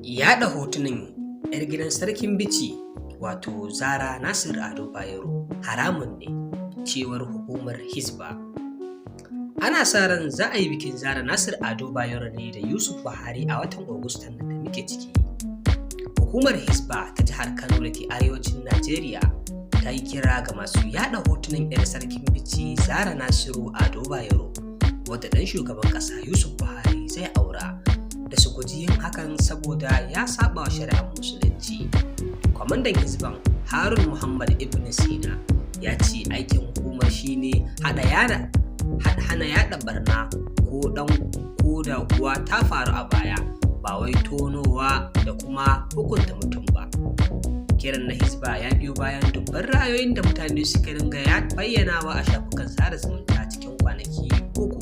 Yaɗa hotunan 'yar gidan Sarkin Bichi, wato Zara Nasir Ado Bayero, haramun ne, cewar hukumar Hisba. Ana sa ran za a yi bikin Zara Nasir Ado Bayero ne da Yusuf Buhari a watan Agustan nan da muke ciki. Hukumar Hisba ta jihar Kano da ke arewacin Najeriya ta yi kira ga masu yaɗa hotunan 'yar Sarkin Bichi Zara Nasiru Ado Bayero, wadda ɗan shugaban ƙasa Yusuf Buhari zai aura, da su guji yin hakan saboda ya saba wa shari'ar Musulunci. Kwamandan Hisban, Harun Muhammad Ibn Sina, ya ce aikin hukumar shine hana yaɗa barna ko dan ko da kuwa ta faru a baya, ba wai tonowa da kuma hukunta mutum ba. Kiran na Hisba ya biyo bayan dubban ra'ayoyin da mutane suka dinga bayyanawa a shafukan sada zumunta cikin kwanaki 3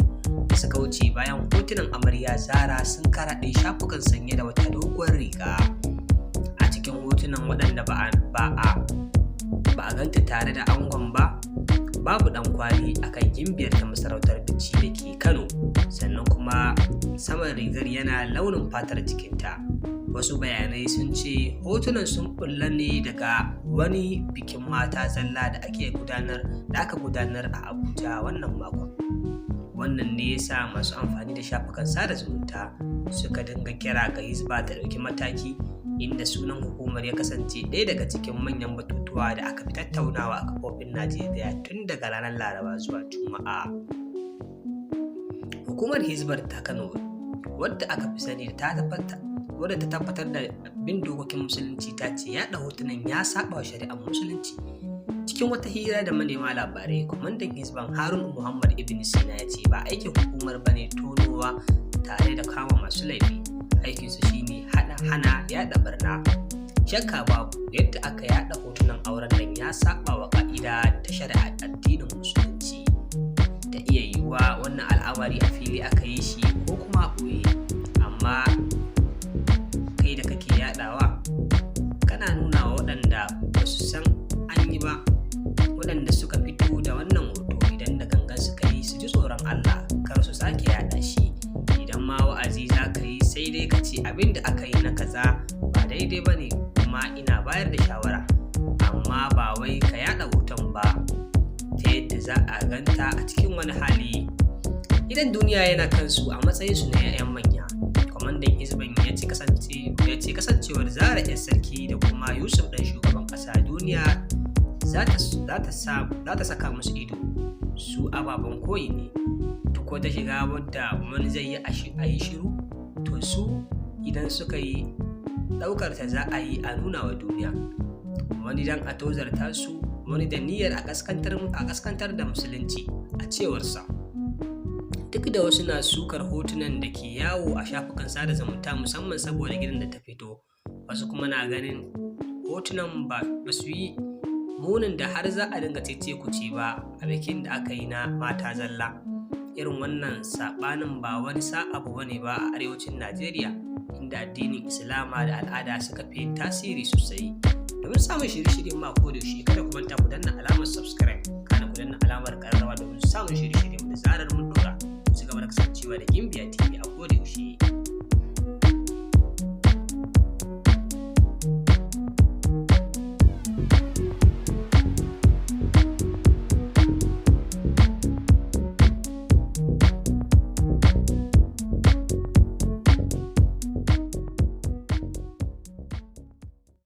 da suka wuce, bayan hotunan amarya Zara sun karaɗe shafukan sanye da wata doguwar riga. A cikin hotunan, waɗanda ba a ganta tare da angon ba, babu ɗan kwali a kan gimbiyar ta masarautar Bichi da ke Kano, sannan kuma saman rigar yana launin fatar jikinta. Wasu bayanai sun ce hotunan sun bulla ne daga wani bikin mata zalla da aka gudanar a Abuja wannan makon. Wannan ne ya sa masu amfani da shafukan sada zumunta suka dinga kira ga Hisba ta ɗauki mataki, inda sunan hukumar ya kasance ɗaya daga cikin manyan batutuwa da aka fi tattaunawa a kafofin Najeriya tun daga ranar Laraba zuwa Juma'a. Hukumar Hisbar ta Kano, wadda aka fi sani da wadda ta tabbatar da bin dokokin Musulunci, ta ce yaɗa hotunan ya saba wa shari'ar Musulunci. Cikin wata hira da manema labarai, kwamandan Hisban, Harun Muhammad Ibn Sina, ya ce ba aikin hukumar bane tonowa tare da kama masu laifi, aikinsu shine hana yaɗa barna. Shakka babu, yadda aka yaɗa hotunan auren nan ya saba wa ka'ida ta shari'ar addinin Musulunci. Ta iya yiwuwa wannan al'amari a fili aka yi shi ko kuma a ɓoye, amma kai da kake yaɗawa kana nuna wa waɗanda ba su san an yi ba. Waɗanda suka fito da wannan hoto, idan da gangan suka yi, su ji tsoron Allah, kar su sake yaɗa shi. Idan ma wa'azi za ka yi, sai dai ka ce abin da aka yi na kaza ba daidai ba ne, kuma ina bayar da shawara, amma ba wai ka yaɗa hoton ba ta yadda za a ganta a cikin wani hali. Idan duniya yana kansu a matsayinsu na 'ya'yan manya. Kwamandan Hizban ya ce kasancewar Zara 'yar sarki da kuma Yusuf ɗan shugaban ƙasa, duniya za ta saka musu ido, su ababen koyi ne. Duk wata shiga wadda wani zai yi a yi shiru, to su idan suka yi, ɗaukar ta za a yi a nuna wa duniya, wani dan a tozarta su, wani da niyyar a kaskantar da Musulunci, a cewarsa. Duk da wasu na sukar hotunan da ke yawo a shafukan sada zumunta, musamman saboda gidan da ta fito, wasu kuma na ganin hotunan ba su yi munin da har za a dinga cece kuce ba a bikin da aka yi na mata zalla. Irin wannan saɓanin ba wani abu bane ba a arewacin Najeriya, inda addinin Islama da al'ada suka fi tasiri sosai. Domin samun shirye-shiryen ma ko da yaushe, kada ku manta ku danna alamar subscribe, kana ku danna alamar ƙararrawa domin samun shirye-shiryen da zarar mun dora. Su gaba da kasancewa da Gimbiya TV.